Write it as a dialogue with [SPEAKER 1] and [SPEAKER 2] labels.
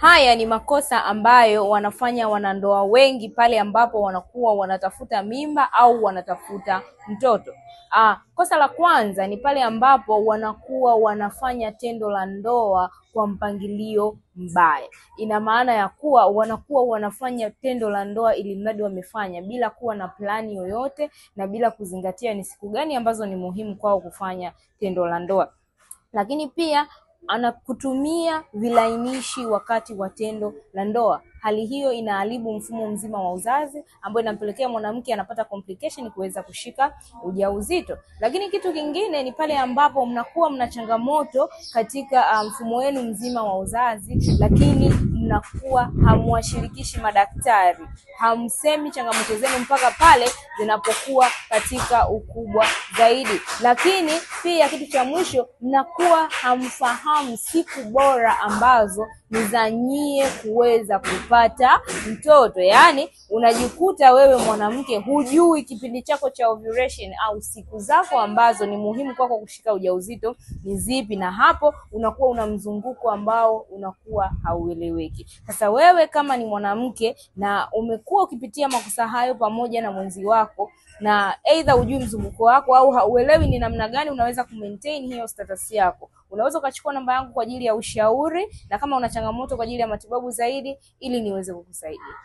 [SPEAKER 1] Haya ni makosa ambayo wanafanya wanandoa wengi pale ambapo wanakuwa wanatafuta mimba au wanatafuta mtoto. Kosa la kwanza ni pale ambapo wanakuwa wanafanya tendo la ndoa kwa mpangilio mbaya. Ina maana ya kuwa wanakuwa wanafanya tendo la ndoa ili mradi wamefanya bila kuwa na plani yoyote na bila kuzingatia ni siku gani ambazo ni muhimu kwao kufanya tendo la ndoa. Lakini pia anakutumia vilainishi wakati wa tendo la ndoa. Hali hiyo inaharibu mfumo mzima wa uzazi, ambayo inampelekea mwanamke anapata complication kuweza kushika ujauzito. Lakini kitu kingine ni pale ambapo mnakuwa mna changamoto katika mfumo wenu mzima wa uzazi, lakini mnakuwa hamwashirikishi madaktari, hamsemi changamoto zenu mpaka pale zinapokuwa katika ukubwa zaidi. Lakini pia kitu cha mwisho, mnakuwa hamfahamu siku bora ambazo ni za nyie kuweza kupata mtoto. Yaani unajikuta wewe mwanamke hujui kipindi chako cha ovulation au siku zako ambazo ni muhimu kwako kushika ujauzito ni zipi, na hapo unakuwa una mzunguko ambao unakuwa haueleweki. Sasa wewe kama ni mwanamke na umekuwa ukipitia makosa hayo pamoja na mwenzi wako, na either hujui mzunguko wako au hauelewi ni namna gani unaweza kumaintain hiyo status yako, unaweza ukachukua namba yangu kwa ajili ya ushauri, na kama una changamoto kwa ajili ya matibabu zaidi, ili niweze kukusaidia.